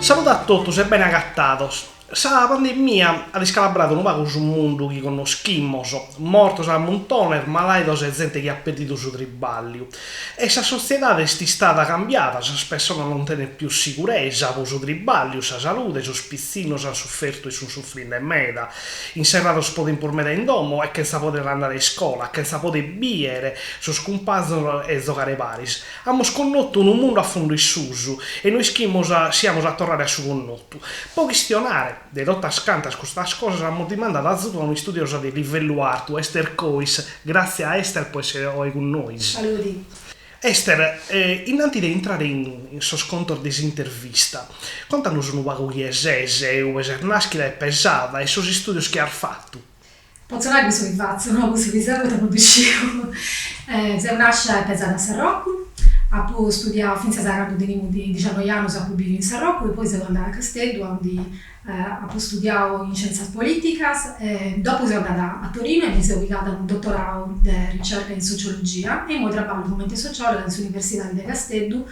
Salude a totus e bene agatados. Sa pandemia at iscalabradu unu pagu su mundu chi connoschimos, mortos a muntones, malàidos e zente chi at pèrdidu su tribàlliu. E sa sotziedade est istada cambiada, sas pessonas non tenent pius siguresa po su tribàlliu, sa salude, sos pitzinnos ant sufertu e sunt sufrinde meda, inserrados po tempus meda in domo e chentza poder andare a iscola, chentza poder bìere sos cumpanzos e zogare paris. Amus connotu unu mundu a fundu in susu e no ischimus si amus a torrare a su connotu. Po chistionare de totas cantas custas cosas amus dimandadu azudu a un'istudiosa de livellu artu, Ester Cois. Gràtzias a Ester po èssere oe cun nois. Saludi. Ester, innanti de intrare in sos contos de s'intervista, conta-nos unu pagu chie ses, ue ses nàschida e pesada e sos istùdios chi as fatu. Potzu nai cussu chi fatzu, no cussu chi seu poita no ddu sciu. Seu nàscia e pesada a Sarrocu, apu studiau fintzas a candu tenimu dixianoi annus apu biviu in Sarrocu e poi seu andada a Casteddu aundi apu studiau in scientzias politicas e dopu seu andada a Torino e mi seu pigada unu dottorau de ricerca in sociologia e imoi traballu cumenti sociologa in s'Universidadi de Casteddu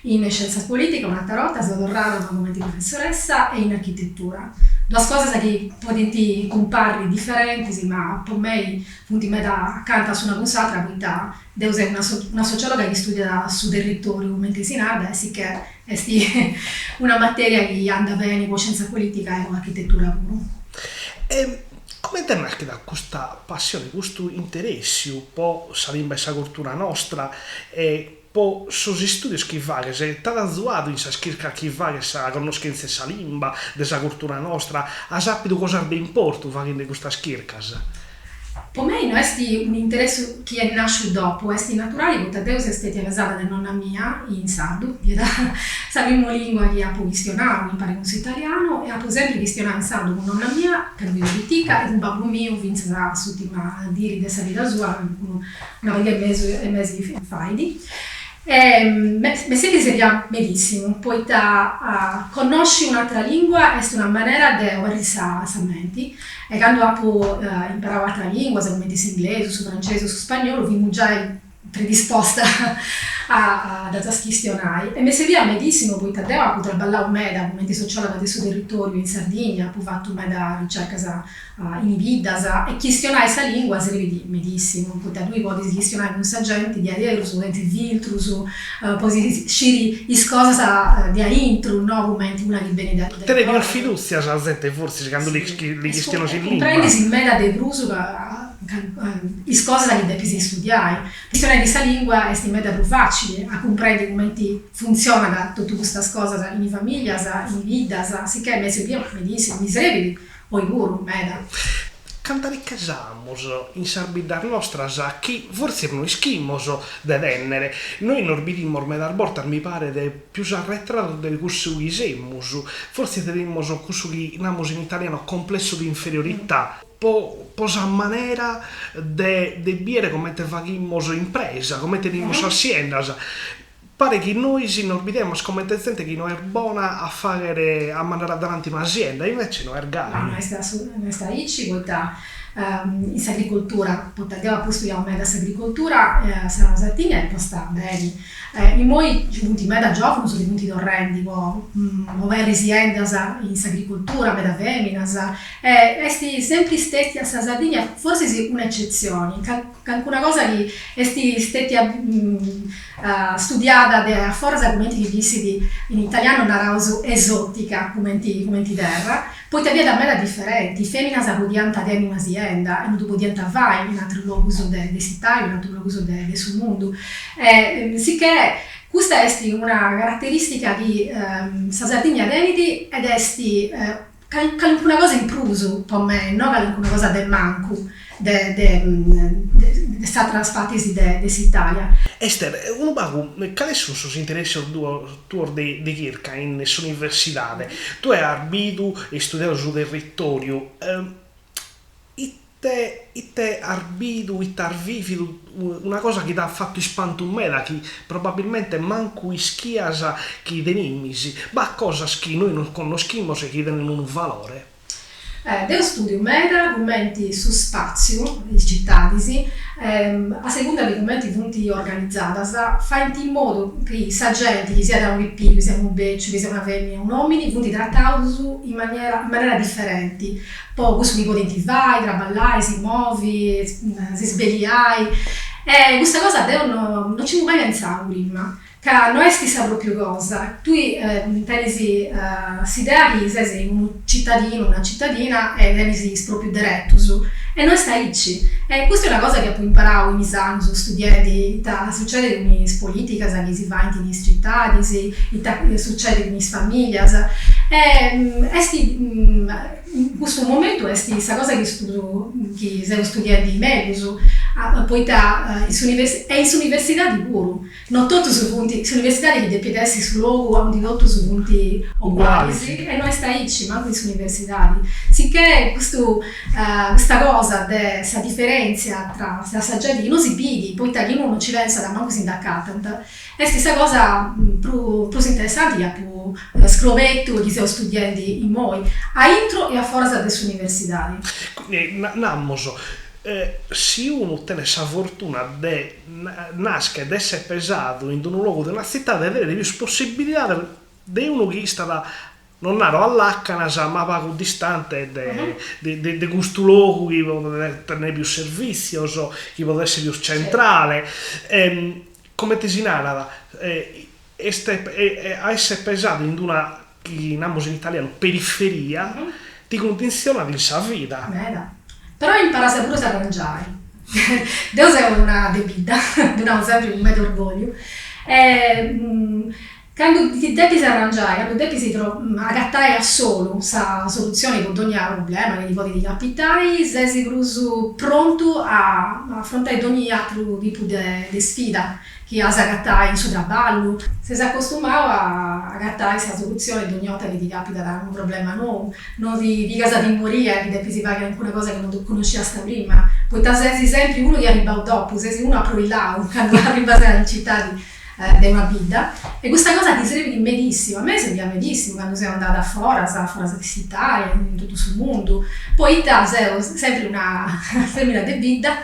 in scientzias politicas, un'atera 'orta seu torrada ma cumenti professoressa e in architetura. Duas cosas chi podint cumparri diferentis ma po mei funt meda acanta s'una cun s'atra poita deu seu una sociologa chi studiat su territoriu cumenti si narat e sicchè est una materia chi andat beni po scientzia politica e po architetura puru. E comente est naschida custa passioni, custu interessiu po sa limba e sa cultura nostra e Po sos istùdios chi faghes, t'at azuadu in sas chircas chi faghes sa connoschèntzia 'e sa limba, de sa curtura nostra? As àpidu cosas de importu faghende custas chircas? Po mei no est un'interessu chi est nàsciu dopu, est naturali poita deu seu stètia pesada de nonna mia in sardu, fiat sa primu lìngua chi apu chistionau impari cun s'italianu e apu sempri chistionau in sardu cun nonna mia candu fia pitica e cun babbu miu fintzas a s'ùrtima diri de sa vida sua, una pariga 'e mesu 'e mesis fait, e m'est sempri serbia medissimu, poita a connosci un'atra lingua est una manera de oberri sa sa menti, e candu apu imparau atras linguas cumenti s'inglesu, su francesu, su spagnolu, fimu giai predisposta a ddas chistionai, e m'est serbia medissimu poita deu apu traballau meda cumenti sociologa de su territoriu in Sardigna, apu fatu meda ricercas in is biddas e chistionai sa lingua serbit medissimu, poita tui podis chistionai cun sa genti diaderus, chentza filtrus, podis sciri is cosas de aintru, no cumenti una chi benit de Tenet pius fidùtzia sa zente fortzis candu li chistionas in limba. Cumprendis meda de prus is cosas chi depis istudiai. Chistionendi sa lingua est meda prus facili a cumprendi cumenti funtzionat totu custas cosas in is familias, in is biddas, sicchè m'est serbia medissimu, mi serbit Oi puru, meda. Canta richesa amus in sas biddas nostras chi fortzis no ischimus de tènnere. Nois nos bidimus medas bortas, mi paret, pius arretrados de cussu chi semus. Fortzis tenimus cussu chi namus in italiano complesso di inferiorità, po po sa manera de de bìere comente faghimus impresa, comente tenimus sas siendas. Paret chi nois nos bidemus comente zente chi no est bona a fàghere, a mandare a davanti una sienda, invece no est gai. No, no est no est aici, poita in s'agricoltura, poita deu apu studiau meda s'agricoltura, sa Sardigna est posta beni. Immoi nci funt meda giovunus chi funt torrendi po oberri siendas in s'agricoltura, meda feminas, e est sempri stetia sa Sardigna forsis un'ecetzioni, Cancuna cosa chi est stetia studiada de a foras cumenti chi fissit, in italianu naraus esotica cumenti cumenti terra, poita fiat meda diferenti, is feminas podiant tenni una sienda e no ddu podiant fai in atrus logus de de s'Italia, in atrus logus de de su mundu. E sicchè custa est una carateristica chi sa Sardigna tenit ed est Calincuna cosa in prus po mei, no calincuna cosa de mancu de de de is atras partis de de s'Italia. Ester, unu pagu, cales sun sos interessos tuos de de chirca in s'universidade? Tue as bidu e istudiadu su territòriu, Ite ite as bidu, ite as vìvidu, una cosa chi t'at fatu ispantu meda, chi probabilmente mancu ischias chi tenimis. B'at cosas chi nois non connoschimus e chi tenen unu valore. Deu studiu meda cumenti su spatziu, is citadis, a segunda de cumenti funt organizadas, faint in modu chi sa genti, chi siat unu pipiu, chi siat unu beciu, chi siat una femina o un'omini, funt trataus in maniera in manera diferenti po cussu chi podint fai, traballai, si movi, si sbeliai. E custa cosa deu no no nci apu mai pentzau prima Ca no est sa propriu cosa. Tui tenis s'idea chi ses unu citadinu, una citadina e tenis is proprius deretus e no est aici. E custa est una cosa chi apu imparau in is annus studiendi ita sucedit cun is politicas chi si faint in is citadis, ita sucedit cun is familias e est In custu momentu est sa cosa chi studiu, chi seu studiendi mellus, poita in s'universidadi, e in s'universidadi puru, no totus funt, s'universidadi chi depit essi su logu aundi totus funt ugualis, e no est aici, mancu in s'universidadi. Sicchè custu custa cosa de sa diferentzia tra sa genti chi no si bidi, poita chi unu no nci pensat mancu si nd'acatant, Est sa cosa prus interessanti chi apu scrobetu e chi seu studiendi immoi, a intro e a foras de s'universidadi. Namus, si unu tenet sa fortuna de nascher, de esser pesadu in unu logu de una tzitade, tenet pius possibilidades de unu chi istat non naro a làcanas, ma pagu distante de de custu logu chi podet tenner pius servìtzios, chi podet esser pius centrale. Comente si narat, est a esser pesadu in una, chi namus in italianu, periferia, ti cunditzionat in sa vida. Meda. Però imparas puru a s'arrangiai. Deu seu una de bidda, ddu nau sempri cun meda orgògliu, e Candu ti depis arrangiai, candu depis agatai a solu sa solutzioni po dogna problema chi ti podit capitai, ses prus prontu a afrontai dogni atru tipu de sfida chi as a agatai in su traballu. Ses acostumau a agatai sa solutzioni dogna 'orta chi ti capitat unu problema nou, no ti pigat sa timoria chi depis fai calincuna cosa chi no connosciast prima, poita ses sempri unu chi est arribau dopu, ses unu aproillau candu arribas in citadi de una bidda, e custa cosa ti srebit medissimu, a mei serbiat medissimu candu seu andada a foras, a foras de s'Italia, in totu su mundu, poita seu sempri una femina de bidda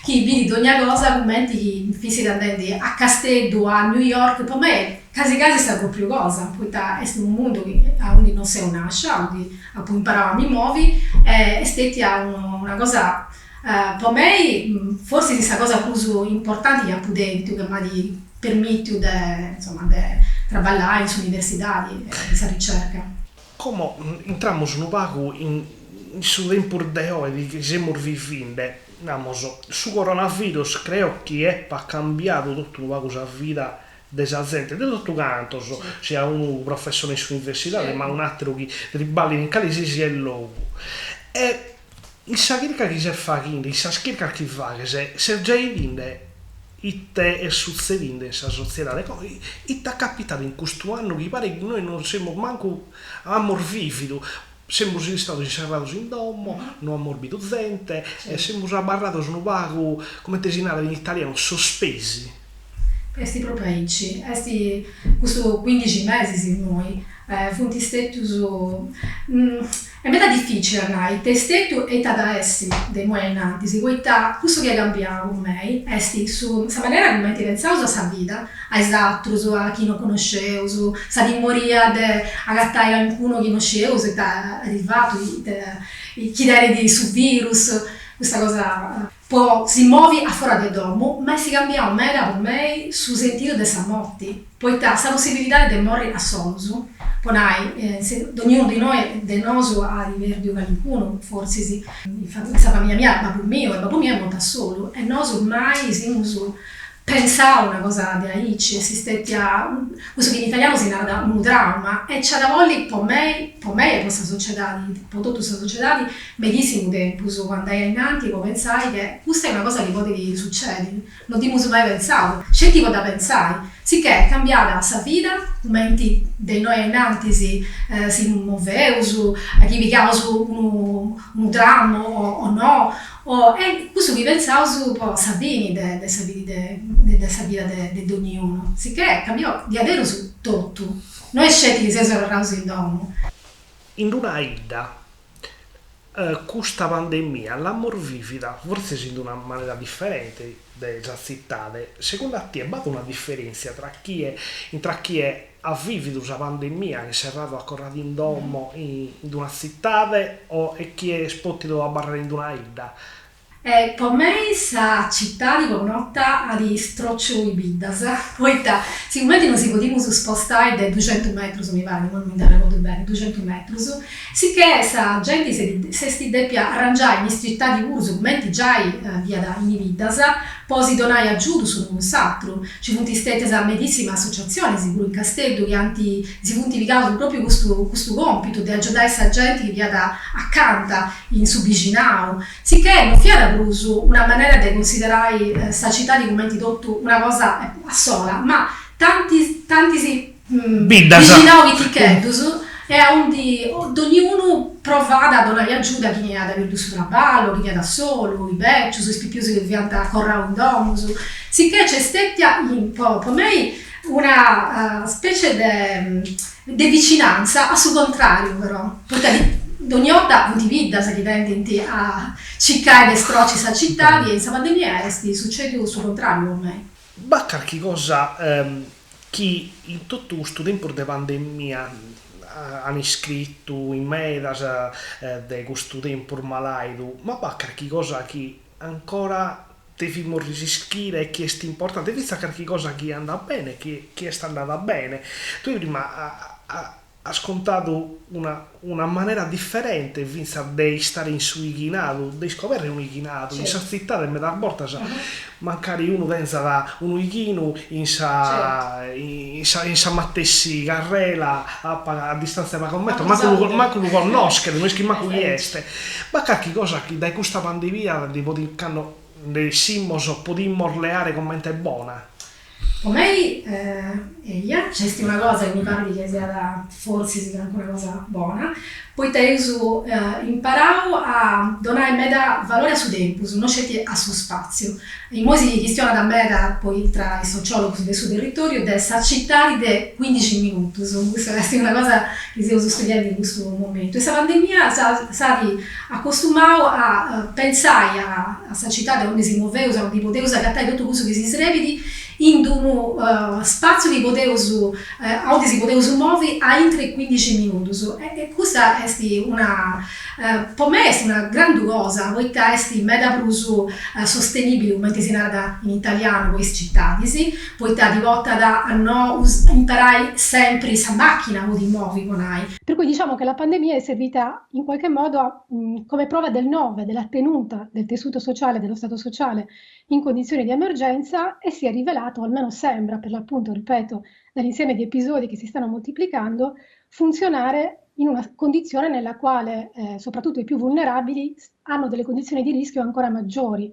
chi bidit dogna cosa cumenti chi fissit andendi a Casteddu o a New York, po mei casi casi sa propriu cosa, poita est unu mundu chi aundi non seu nascia, aundi apu imparau a mi movi e est stetia una cosa Po mei forsis sa cosa prus importanti chi apu tentu, chi m'at permìtiu de, insoma, de traballai in s'universidadi e in sa ricerca. Como intramus unu pagu in su tempus de oe chi semus vivinde, namus, su coronavirus creo chi epat cambiadu totu unu pagu sa vida de sa zente, de totu cantos, siat unu professore in s'universidade ma un'ateru chi triballit in cale si siat logu. E In sa chirca chi ses faghende, in sas chircas chi faghes, ses giai bidende ite est sutzedinde in sa sotziedade, ite at capitadu in custu annu chi paret chi nois non semus mancu amus vìvidu, semus istados inserrados in domo, no amus bidu zente e semus abarrados unu pagu, comente si narat in italianu, sospesi. Est propriu aici, est custu cuindixi mesis immoi funt stetius, est meda dificili a nai ita est stetiu e ita at a essi de immoi a innantis, poita cussu chi est cambiau po mei est su sa manera cumenti pentzaus a sa vida, a is atrus, a chi no connosceus, sa timoria de agatai calincunu chi no scieus ita at fatu, ita chi tenit su virus, custa cosa Po si movi a fora de domu, ma est cambiau meda po mei su sentidu de sa morti, poita sa possibilidadi de morri a solus, po nai, dognunu de noi de nosu at perdiu calincunu, fortzis, in sa familia mia babbu miu e babbu miu est mortu a solu e nosu mai semus Pensau una cosa de aici est stetia cussu chi in italianu si narat unu trauma e nci at a bolli po mei, po mei e po sa sociedadi, po totu sa sociedadi, medissimu tempus po andai ainnanti po pentzai che custa est una cosa chi podit sucedi, no dd'imus mai pentzau, sceti po dda pentzai, sicchè est cambiada sa vida, cumenti de innoi ainnantis si moveus, chi pigaus unu unu tram o no, O e cussu chi pentzaus po sa fini de de sa vida de sa vida de donniunu. Sicchè est cambiau diaderus totu, no est sceti chi seus abarraus in domu. In una 'idda. Custa pandemia l'amus vìvida fortzis in una manera diferente de sa tzitade. Segundu a tie b'at una diferèntzia tra chie intra chie at vìvidu sa pandemia inserradu acorradu in domo in una tzitade o e chie est pòtidu abarrare in una 'idda? E po mei sa citadi connota at strociu is biddas, poita sigumenti non si podimus spostai de duxentus metrus, mi parit, imoi non mi nd'arregordu beni, duxentus metrus, sicchè sa genti s'est depia arrangiai in is citadi puru, cumenti giai fiat in is biddas, po si donai agiudu s'unu cun s'atru. Nci funt stetias medissimas associatzionis, puru in Casteddu, chi ant si funt pigaus propriu custu custu compitu de agiudai sa genti chi fiat acanta in su bixinau, Sicchè no fiat prus una manera de cunsiderai sa citadi cumenti totu una cosa a sola, ma tantis tantis bixinaus piticheddus e aundi dogniunu provàt a donai agiudu a chini iat perdiu su traballu, a chini fiat a solu, is becius, is pipius chi fiant acorraus in domus. Sicchè nc'est stetia, po po mei, una specie de de vicinanza a su contrariu però, poita chi dogni 'orta funt biddas chi tendint a circai de stroci sa citadi e in sa pandemia est sucediu su contrariu po mei. B'at carchi cosa chi in totu custu tempus de pandemia an iscritu in medas de custu tempus malaidu, ma b'at carchi cosa chi ancora devimus risischire e chi est importante, fintzas carchi cosa chi andat bene e chi chi est andada bene. Tue prima as contadu una una manera diferente fintzas de istare in su 'ighinadu, de iscoberrer unu 'ighinadu, in sas tzitades medas bortas mancari unu tenzat unu 'ighinu in sa in sa in sa matessi carrela a a distantzia de pagos metros, mancu lu mancu lu connoschet, no ischit mancu chie est. B'at carchi cosa chi dae custa pandemia ndi podit cando nde essimos podimus leare comente bona? Po mei eia, nc'est una cosa chi mi parit chi siat fortzis calincuna cosa bona, poita eus imparau a donai meda valori a su tempus, no sceti a su spatziu. Imoi si chistionat meda, poi tra is sociologus de su territoriu, de sa citadi de cuindixi minutus, custa est una cosa chi seus studiendi in custu momentu e sa pandemia s'at acostumau a pentzai a sa citadi aundi si moveus, aundi podeus agatai totu cussu chi si srebit in d'unu spatziu chi podeus aundi si podeus movi aintru 'e cuindixi minutus e custa est una Po mei est una grandu cosa, poita est meda prus sostenibili, cumenti si narat in italianu, po is citadis, poita ti portat a no imperai sempri sa machina po ti movi, po nai. Per cui diciamo che la pandemia è servita in qualche modo a, come prova del nove della tenuta del tessuto sociale, dello Stato sociale in condizioni di emergenza e si è rivelato, o almeno sembra per l'appunto, ripeto, dall'insieme di episodi che si stanno moltiplicando, funzionare in una condizione nella quale eh, soprattutto i più vulnerabili hanno delle condizioni di rischio ancora maggiori.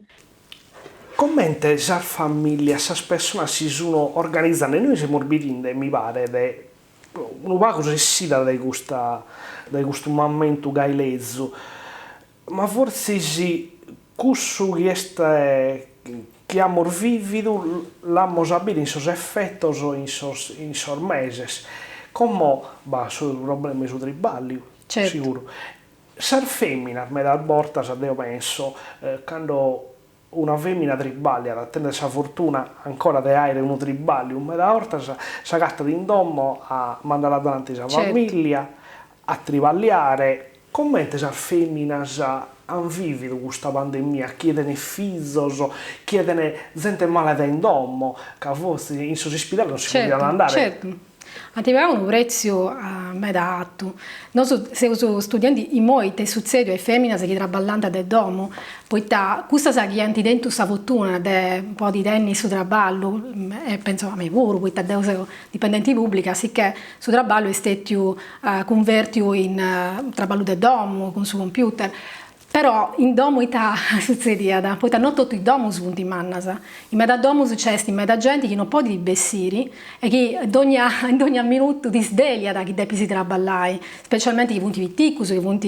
Comente sas familias, sas personas si sun organizende, nois semus bidinde, mi paret, unu pagu s'essida dae custa dae custu mamentu gai lezu, ma fortzis cussu chi est chi amus vividu l'amus a biri in sos efetos in sos in sos meses. Como b'at su problema 'e su triballiu, siguru. Sas feminas medas bortas deo penso cando una femina triballiat, tenet sa fortuna ancora de aere unu triballiu, meda 'ortas s'agatat in domo a mandare a davanti sa familia, a triballiare, comente sas feminas an vividu custa pandemia, chie tenet fizos, chie tenet zente malada in domo, ca fortzis in sos ispidales non si podiat andare. Certu, ant pagau unu pretziu meda artu. Nosu seus studiendi immoi ita est sutzediu a is feminas chi traballant de domu, poita cussas chi ant tentu sa fortuna de podi tenni su traballu, e pentzu a mei puru, poita deu seu dipendenti pubblica, sicchè su traballu est stetiu cunvertiu in traballu de domu, cun su computer, però in domu ita sutzediat, poita no totu is domus funt mannas, in meda domus nc'est meda genti chi no podit bessiri e chi dogna in dogna minutu ti sdeliat chi depis traballai, specialmenti chi funt piticus, chi funt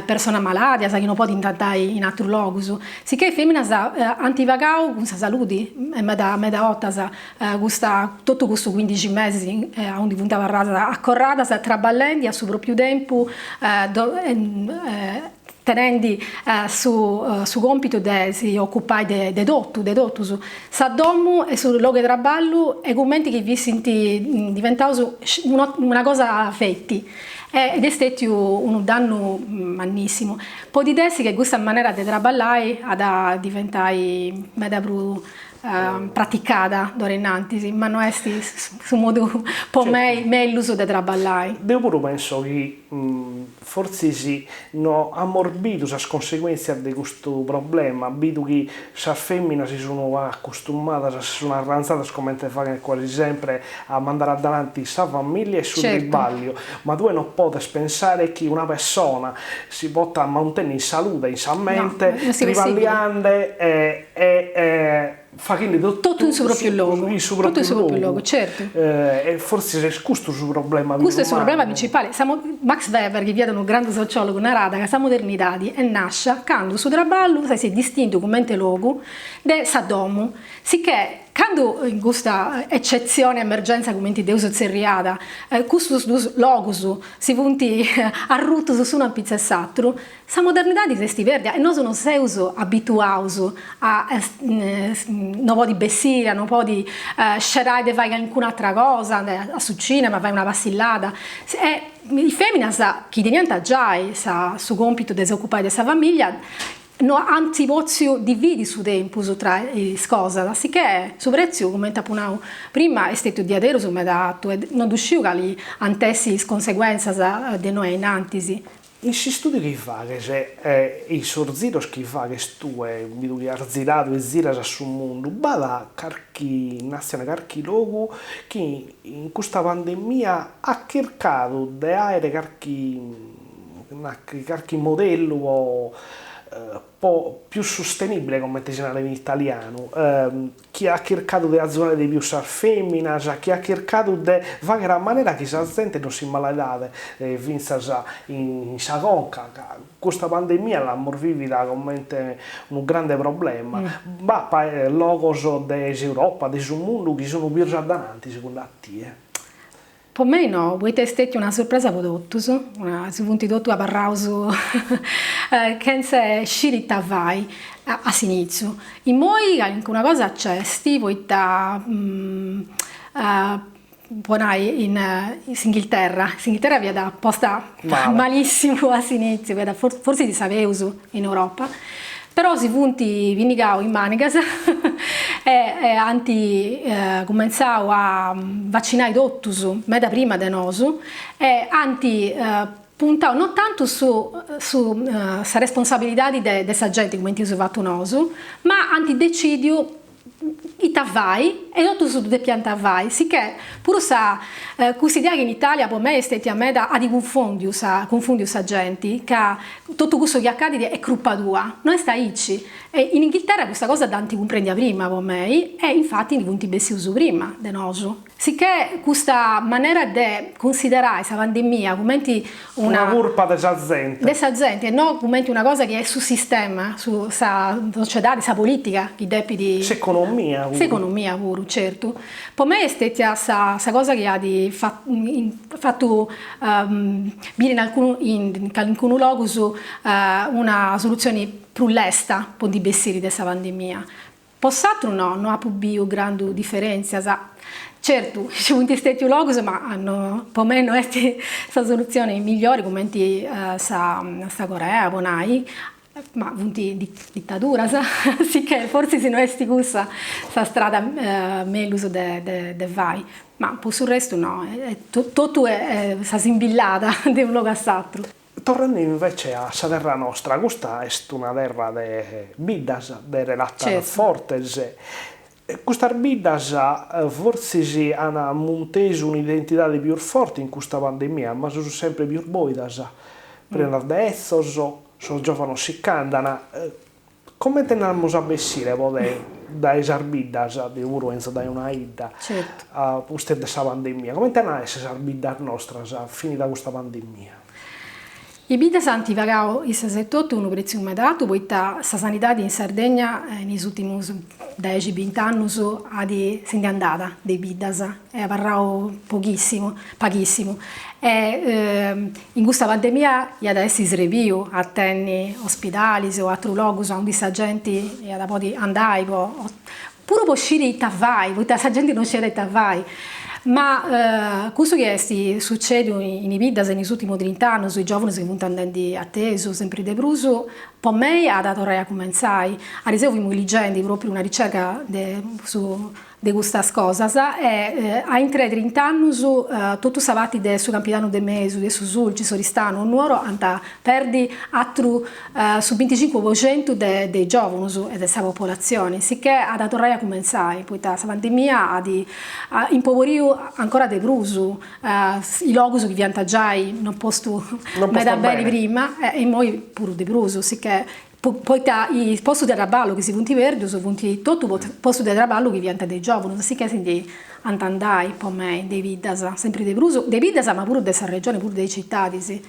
personas maladias, chi no podint andai in atrus logus, sicchè is feminas ant pagau cun sa saludi meda meda 'ortas Custa, totu custus cuindixi mesis aundi funt abarradas acorradas traballendi a su propriu tempu. tenendi su su compitu de si ocupai de de totu, de totus. Sa domu e su logu 'e traballu est cumenti chi fissint diventaus una cosa feti ed est stetiu unu dannu mannissimu. Podit essi che custa manera de traballai at a diventai meda prus praticada d'ora innantis, ma no est su modu po mei mellus de traballai. Deo puru penso chi Fortzis no amus bidu sas conseguèntzias de custu problema, bidu chi sas fèminas si sun acostumadas, si sun arranzadas comente faghent cuasi sempre a mandare a davanti sa famìllia e su tribàlliu, ma tue no podes pensare chi una pessona si potat mantenner in salude, in sa mente, triballiande e Faghende totu Totu in su pròpriu logu. In su pròpriu Totu in su pròpriu logu, certu. E fortzis est custu su problema pius mannu. Custu est su problema principali. Sa Max Weber, chi fiat unu grandu sociòlogu, naràt ca sa modernidadi est nàscia candu su traballu s'est distintu cumenti logu de sa domu, sicchè candu in custa ecetzioni, emergenza cumenti dd'eus tzerriada, custus dus logus si funt arrutus s'unu a pitzu 'e s'aturu, Sa modernidadi s'est perdia e nosu non seus abituaus a no podi bessiri, a no podi scerai de fai calincuna atra cosa, andai a su cinema, fai una passillada e is feminas chi teniant giai sa su compitu de s'ocupai de sa familia no ant potziu dividi su tempus tra is cosas, sicchè su pretziu, cumenti apu nau prima, est stetiu diaderus meda artu e non ddu sciu cali ant essi is conseguentzas de innoi a innantis. In s'istùdiu chi faghes e in sos ziros chi faghes tue, bidu chi as ziradu e ziras su mundu, b'at carchi natzione, carchi logu chi in custa pandemia at chircadu de àere carchi carchi modellu po po pius sustenibile, comente si narat in italianu, chi at chircadu de azuare de pius sas feminas, chi at chircadu de fagher a manera chi sa zente non si malaidat fintzas in sa conca, ca custa pandemia l'amus vivida comente unu grande problema. B'at logos de s'Europa, de su mundu chi sun pius addananti segundu a tie? Po mei no, poita est stetia una surpresa po totus, si funt totu abarraus chentza sciri ita fai a s'initziu. Immoi calincuna cosa nc'est, poita po nai in s'Inghilterra, s'Inghilterra fiat posta malissimu a s'initziu, fiat fortzis sa peus in Europa Però si funt pinnigaus is manigas e ant cumentzau a vacinai totus meda prima de nosu e ant puntau non tantu su su sa responsabilidadi de sa genti cumenti eus fatu nosu, ma ant decidiu ita fai e totus ddu depiant fai, sicchè puru sa custa idea chi in Italia po mei est stetia meda at cunfondiu sa cunfundiu sa genti ca totu cussu chi acadit est crupa tua, no est aici e in Inghilterra custa cosa dd'ant cumprendia prima po mei e infati ndi funt bessius prima de nosu. Sicchè custa manera de cunsiderai sa pandemia cumenti una. Una curpa de sa zente. De sa zente e no cumenti una cosa chi est su sistema, su sa sociedadi, sa politica chi depit. S'economia puru. S'economia puru, certu. Po mei est stetia sa sa cosa chi at fatu biri in alcunu in calincunu logus una solutzioni prus lesta po ndi bessiri de sa pandemia. Po s'atru no, no apu biu grandu diferentzias. Certu, nci funt stetius logus, ma no, po mei no est sa solutzioni migliori cumenti sa sa Corea, po nai, ma funt dittaduras, sicchè fortzis no est cussa sa strada mellus de de fai, ma po su restu no, totu est s'assimbillada de unu logu a s'atru. Torrende invece a sa terra nostra, custa est una terra de biddas, de relatas fortes, custas biddas fortzis an muntesu un'identidade pius forte in custa pandemia, ma sun sempre pius boidas, prenas de 'etzos, sos giovanos si ch'andan, Comente nd'amus a bessire po te dae sas biddas, deo puru 'enzo dae una 'idda, a pustis de sa pandemia, comente an a esser sas biddas nostras finida custa pandemia? Is biddas ant pagau issas etotu unu pretziu meda artu poita sa sanidadi in Sardegna in is ùrtimus dexi bint'annus at si nd'est andada de is biddas, est abarrau poghissimu paghissimu e in custa pandemia iat a essi srebiu a tenni ospidalis o atrus logus aundi sa genti iat a podi andai po puru po sciri ita fai, poita sa genti non scidiat ita fai, ma cussu chi est sucediu in is biddas in is urtimus trint'annus, is giovunus chi funt andendi atesu sempri de prus, po mei at a torrai a cumentzai. Ariseu fimu ligendi propriu una ricerca de su de custas cosas e a intre trint'annus totu sa parti de su Campidanu de Mesu, de su Sulcis, Oristanu, Nuoro ant a perdi atru su binticincu po centu de de is giovunus e de sa popolatzioni, sicchè at a torrai a cumentzai, poita sa pandemia at impoboriu ancora de prus is logus chi fiant giai non postu meda beni prima e immoi puru de prus, sicchè poita is postus de traballu chi si funt perdius funt totu postus de traballu chi fiant de is giovunus, sicchè si ndi ant andai po mei de is biddas, sempri de prus, de is biddas ma puru de sa regioni, puru de is citadis.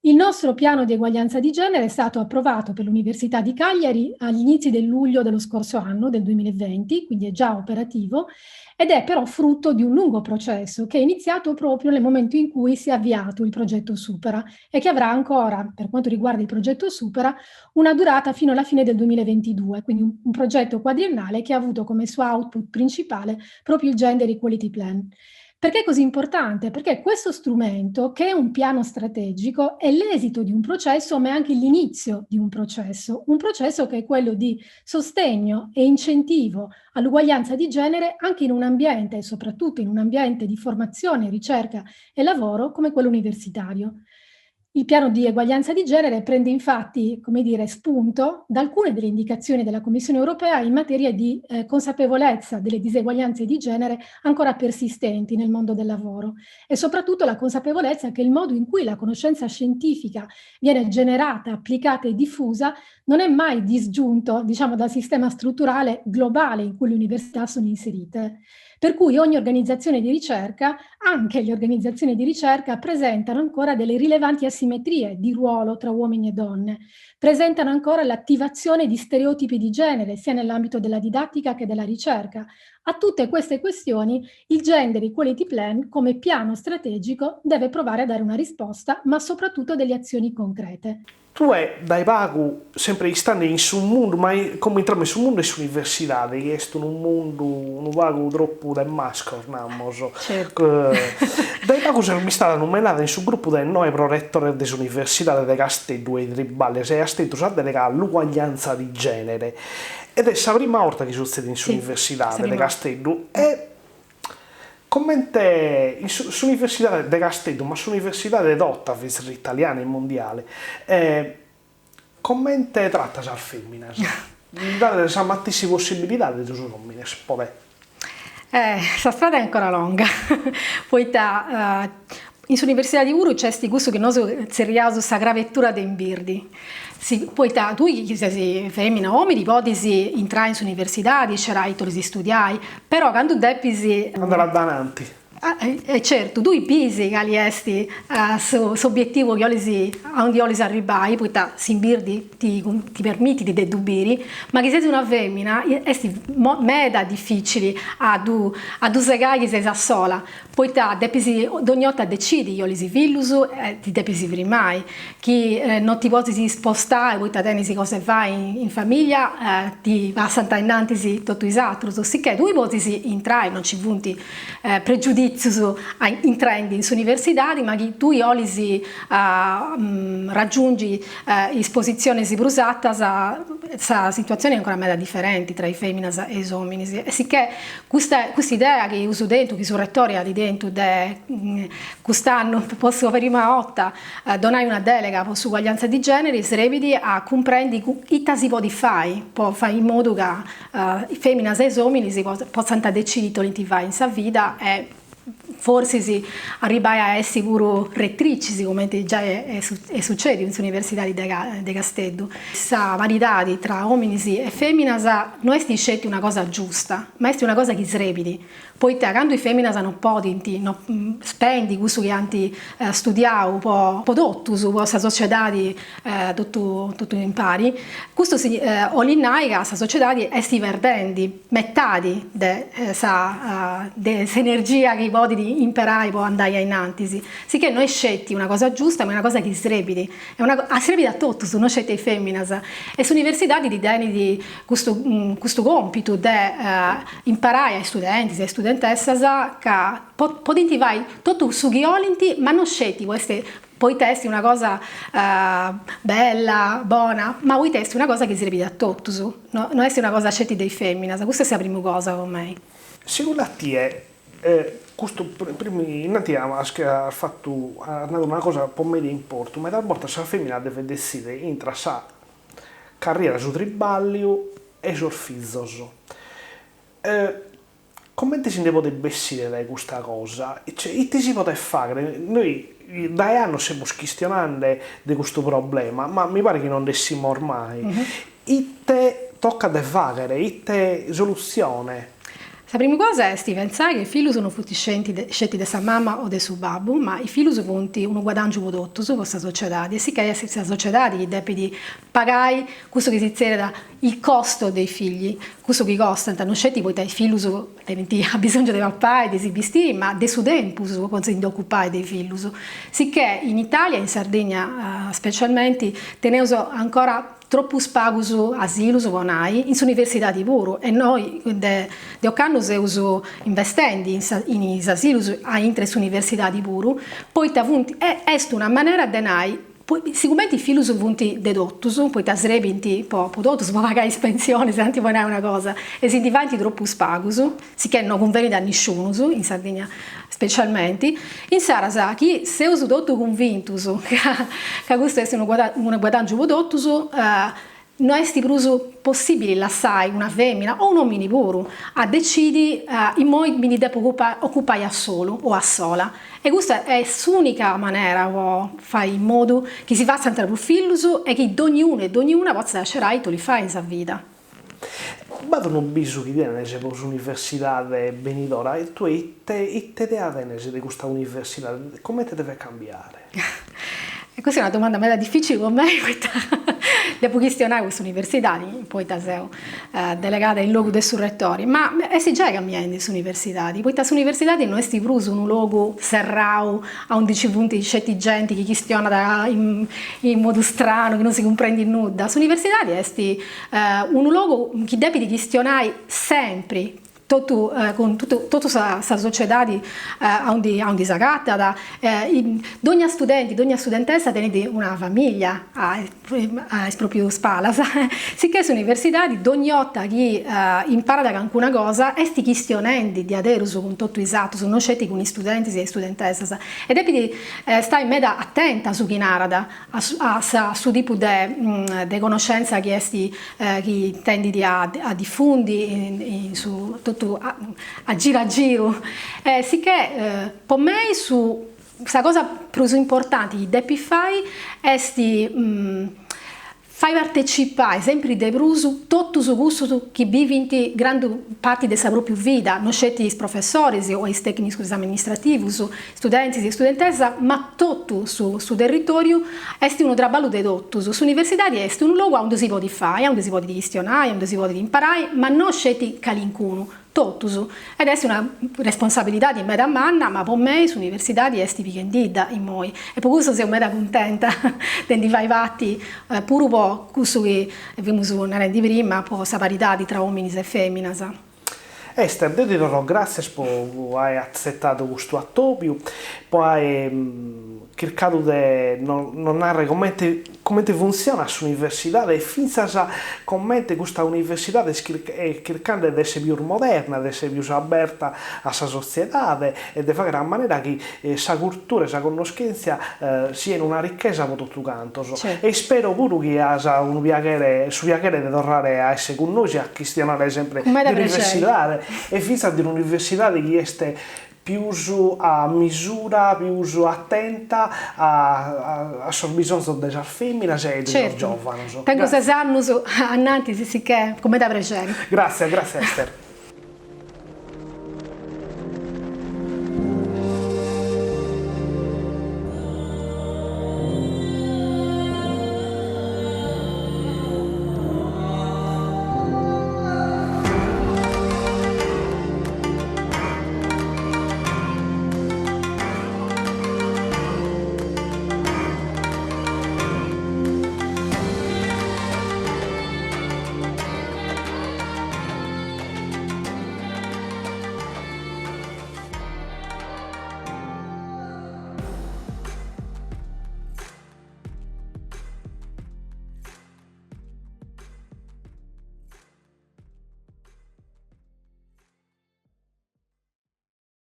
Il nostro piano di eguaglianza di genere è stato approvato per l'Università di Cagliari agli inizi del luglio dello scorso anno, del 2020, quindi è già operativo, ed è però frutto di un lungo processo che è iniziato proprio nel momento in cui si è avviato il progetto Supera e che avrà ancora, per quanto riguarda il progetto Supera, una durata fino alla fine del 2022, quindi un, un progetto quadriennale che ha avuto come suo output principale proprio il Gender Equality Plan. Perché è così importante? Perché questo strumento, che è un piano strategico, è l'esito di un processo, ma è anche l'inizio di un processo, un processo che è quello di sostegno e incentivo all'uguaglianza di genere anche in un ambiente, e soprattutto in un ambiente di formazione, ricerca e lavoro come quello universitario. Il piano di eguaglianza di genere prende infatti, come dire, spunto da alcune delle indicazioni della Commissione europea in materia di eh, consapevolezza delle diseguaglianze di genere ancora persistenti nel mondo del lavoro e soprattutto la consapevolezza che il modo in cui la conoscenza scientifica viene generata, applicata e diffusa non è mai disgiunto, diciamo, dal sistema strutturale globale in cui le università sono inserite. Per cui ogni organizzazione di ricerca, anche le organizzazioni di ricerca, presentano ancora delle rilevanti asimmetrie di ruolo tra uomini e donne, presentano ancora l'attivazione di stereotipi di genere, sia nell'ambito della didattica che della ricerca. A tutte queste questioni il Gender Equality Plan, come piano strategico, deve provare a dare una risposta, ma soprattutto delle azioni concrete. Tue dae pagu, sempre istande in su mundu, ma como intramus in su mundu 'e s'universidade, chi est unu mundu unu pagu tropu de mascros, namos. Certu. Dae pagu ses bistada numenada in su grupu de noe proretores de s'Universidade de Casteddu ue triballias e as tentu sa delega a l'uguaglianza di genere. Ed est sa prima 'orta chi sutzedit in s'Universidade de Casteddu e Comente in s'Universidade de Casteddu, ma s'Universidade tota fintzas italiana e mundiale, comente tratat sas feminas? Lis dat sa matessi possibilidade de sos omines, po te? Sa strada est ancora longa, poita in s'universidadi puru nc'est cussu chi nosu tzerriaus sa crabetura de imbirdi, si, poita tui chi ses femina o omini podis intrai in s'universidadi, scerai ita 'olis istudiai, però candu depis. Andare adananti. E certu, tui bisi cali est s'obietivu chi 'olis, aundi 'olis arribbai, poita s'imbirdi ti ti permitit de ddu biri, ma chi ses una femina est meda dificili a ddu a ddu segai chi ses a sola, poita depis dogni 'orta decidi chi 'olis fillus e ti depis frimai, chi non ti podis spostai poita tenis cosa 'e fai in familia ti passant ainnantis totu is atrus, sicchè tui podis intrai, non nci funt pregiuditzius intrendi in s'universidadi, ma chi tui 'olis raggiungi is positzionis prus artas sa situatzioni est ancora meda diferenti tra is feminas e is ominis e sicchè custa custa idea chi eus tentu, chi su rettori at tentu de cust'annu po sa prima 'orta donai una delega po s'uguaglianza di genere srebit a cumprendi ita si podit fai po fai in modu ca is feminas e is ominis potzant decidi ita 'olint fai in sa vida e. forsis arribai a essi puru retricis, cumenti giai est sucediu in s'Universidadi de Casteddu. Sa paridadi tra ominis e feminas no est sceti una cosa giusta, ma est una cosa chi srebit, Poita candu is feminas non podint no spendi cussu chi ant studiau po po totus, po sa sociedadi totu totu impari, custu si 'olit nai ca sa sociedadi est perdendi metadi de sa de s'energia chi podit imperai po andai a innantis, sicchè no est sceti una cosa giusta ma est una cosa chi srebit, est una srebit a totus, no sceti a is feminas e s'universidadi tenit custu custu compitu de imparai a is studentis e a is studentessas ca podint fai totu su chi 'olint ma non sceti po est poita est una cosa bella, bona, ma poita est una cosa chi srebit a totus, no no est una cosa sceti de is feminas, custa est sa primu cosa po mei. Segundu a tie custu primu innanti as fatu as nadu una cosa po mei de importu, medas bortas sa femina devet detzidere intra sa carriera, su triballiu e sos fizos. Comente si nde podet bessire dae custa cosa? Cioè, ite si podet fagher? Noi dae annos semus chistionande de custu problema, ma mi paret chi non nd'essimos mai. Ite tocat de fagher? Ite solutzione? Sa primu cosa est pentzai chi is fillus non funt sceti de sa mama o de su babbu, ma is fillus funt unu guadangiu po totus, po sa sociedadi, e sicchè est sa sociedadi chi depit pagai cussu chi si tzerriat il costo dei figli, cussu chi costant, non sceti poita is fillus tenint abisongiu de papai, de si bistiri, ma de su tempus po si ndi ocupai de is fillus. Sicchè in Italia, in Sardegna specialmenti, teneus ancora tropus pagus asilus po nai, in s'universidadi puru, e noi de de ocannu seus investendi in sa in is asilus aintra 'e s'universidadi puru, poita funt est una manera de nai Sigumenti is fillus funt de totus, poita srebint po po totus, po pagai is pensionis, tanti po nai una cosa, e si ndi faint tropus pagus, sicchè no cunvenit a nisciunus, in Sardigna specialmenti, insaras chi seus totu cunvintus ca ca custu est unu unu guadangiu po totus, No est prus possibili lassai una femina, o un'omini puru, a decidi immoi mi ndi depu ocupai a solu o a sola. E custa est s'unica manera po fai in modu chi si fatzant prus fillus e chi dogniunu e dogniuna potzat scerai ita 'olit fai in sa vida. B'at unu bisu chi tenes po s'universidade benidora e tue ite ite idea tenes de custa universidade, comente devet cambiare? E custa est una domanda meda dificili po mei poita depu chistionai cun s'universidadi, poita seu delegada in logu de su retori, ma est giai cambiandi s'universidadi, poita s'universidadi no est prus unu logu serrau aundi nci funt sceti genti chi chistionat in in modu stranu, chi non si cumprendit nudda, s'universidadi est unu logu chi depit chistionai sempri totu cun totu sa sociedadi aundi aundi s'agatat, dogna studenti, dogna studentessa tenit una familia a is proprius palas, sicchè s'universidadi dogni 'orta chi imparat calincuna cosa est chistionendi diaderus cun totu is atrus, non sceti cun is studentis e is studentessas, e depit stai meda atenta a su chi narat a a su tipu de de conoscenza chi est chi tendit a difundi in su totu a giru a giru e sicchè po mei su sa cosa prus importanti chi depit fai est Fai partecipai sempri de prus totus cussus chi bivint grandu parti de sa pròpiu vida, no sceti is professoris o is tècnicus amministrativus, studentis e studentessas, ma totu su su territòriu, est unu traballu de totus. S'universidadi est unu logu aundi si podit fai, aundi si podit chistionai, aundi si podit imparai, ma no sceti calincunu, Totus. Ed est una responsabilidadi meda manna, ma po mei s'universidadi est pighendidda immoi e po cussu seu meda cuntenta de ndi fai parti puru po cussu chi femus narendi prima, po sa paridadi tra ominis e feminas. Ester, deo ti torro gràtzias po aer atzetadu custu atòbiu, po aer chircadu de nos narrer comente Comente funtzionat s'universidade e fintzas comente custa universidade est chirchende de esser pius moderna, de esser pius aberta a sa sotziedade e de fagher a manera chi sa cultura e sa connoschentzia sian una richesa pro totu cantos. E ispero puru chi as unu piaghere, su piaghere de torrare a esser cun nois e a chistionare sempre de universidade e fintzas de un'universidade chi est. pius a misura, pius atenta a sos bisonzos de sas feminas e de sos giovanos. Tengu ses annus ananti, sicchè cun meda prexeri. Gratzias, gratzias Ester.